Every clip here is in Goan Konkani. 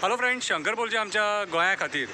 हॅलो फ्रेंड, शंकर पोलचे आमच्या गोंया खातीर.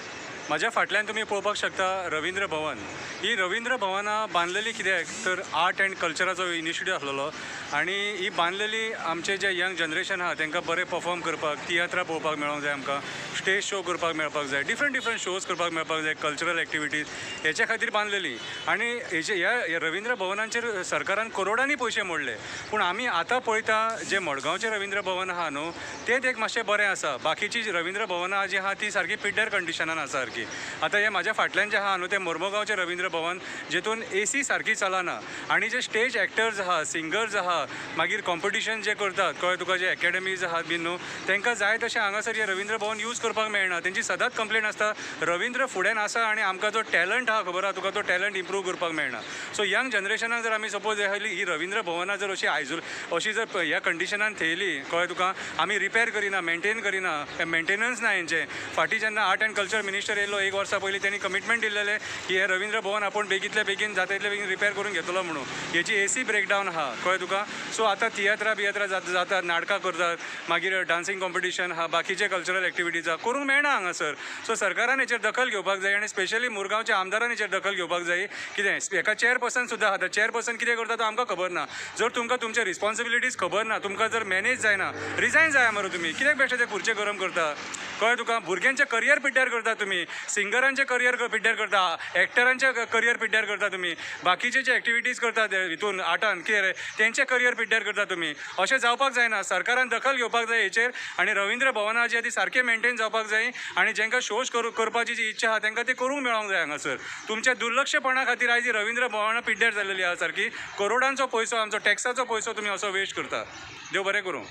म्हाज्या फाटल्यान तुमी पळोवपाक शकता रवींद्र भवन. ही रवींद्र भवनां बांदलेली कित्याक तर आर्ट एंड कल्चराचो इनिशिएटीव आसलेलो आनी ही बांदलेली आमचे जे यंग जनरेशन आहा तांकां बरें परफॉर्म करपाक, तियात्रां पळोवपाक मेळोंक जाय, आमकां स्टेज शो करपाक मेळपाक जाय, डिफरंट डिफरंट शोज करपाक मेळपाक जाय, कल्चरल एक्टिविटीज हेच्या खातीर बांदलेली. आनी हेजे ह्या रवींद्र भवनांचेर सरकारान करोडांनी पयशे मोडले, पूण आमी आतां पळयता जे मडगांवचें रवींद्र भवन आहा न्हू तेंच एक मातशें बरें आसा. बाकीची रवींद्र भवनां जी आहा ती सारकी पिड्ड्यार कंडिशनान आसा सारकी. आतां हें म्हाज्या फाटल्यान जें आहा न्हू तें मोरमुगांवचें रवींद्र भवन, जेतून एसी सारकी चलना आनी जे स्टेज एक्टर्स आहा, सिंगर्स आहा, मागीर कॉम्पिटिशन जे करतात, कळ्ळें तुका, जे एकेडमीज आहात बीन न्हू, तांकां जाय तशें हांगासर हें रवींद्र भवन यूज करपाक मेळना. तेंची सदांच कंप्लेन आसता रवींद्र फुड्यान आसा आनी आमकां जो टॅलंट आहा खबर आहा तुका, तो टॅलंट इम्प्रूव करपाक मेळना. सो यंग जनरेशनाक जर आमी सपोज ही रवींद्र भवनां जर अशी आयजूल अशी जर ह्या कंडिशनान थेयली, कळ्ळें तुका, आमी रिपेर करिना, मेंटेन करिना, मेंटेनन्स ना हेंचें. फाटीं जेन्ना आर्ट एंड कल्चर मिनिस्टर येयलो एक वर्सा पयलीं, तेणी कमिटमेंट दिल्लेलें की हें रवींद्र भवन आपूण बेगींतल्या बेगीन जाता तितले बेगीन रिपेर करून घेतलो म्हणून. हेची एसी ब्रेकडावन आहा, कळ्ळें तुका. सो आतां तियात्रां बियात्रां जातात, नाटकां करतात, मागीर डांसींग कॉम्पिटिशन आहा, बाकीचे कल्चरल एक्टिविटीज आहा, करूंक मेळना हांगासर. सो सरकारान हेचेर दखल घेवपाक जाय आनी स्पेशली मुरगांवच्या आमदारान हेचेर दखल घेवपाक जाय. कितें हेका चेअरपर्सन सुद्दां आहा, चेअरपर्सन कितें करता तो आमकां खबर ना. जर तुमकां तुमचे रिस्पॉन्सिबिलिटीज खबर ना, तुमकां जर मॅनेज जायना, रिजायन जाय मरे तुमी. कित्याक बेश्टे ते खुर्चे गरम करता, कळ्ळें तुका. भुरग्यांचें करियर पिड्ड्यार करता तुमी, सिंगरांचें करियर पिड्ड्यार करता, एक्टरांचें करियर पिड्ड्यार करता तुमी, बाकीचे जे एक्टिविटीज करतात हितून आर्टान कितें रे तेंचें करियर पिड्ड्यार करता तुमी. अशें जावपाक जायना. सरकारान दखल घेवपाक जाय हेचेर आनी रवींद्र भवना जी आहा ती सारकी मेंटेन जावपाक जाय आनी जेंकां शोज करपाची जी इच्छा आहा तेंकां ती करूंक मेळोंक जाय हांगासर. तुमच्या दुर्लक्षपणा खातीर आयज ही रवींद्र भवनां पिड्ड्यार जाल्लेली आहा सारकी. करोडांचो पयसो, आमचो टॅक्साचो पयसो तुमी असो वेस्ट करता. देव बरें करूं.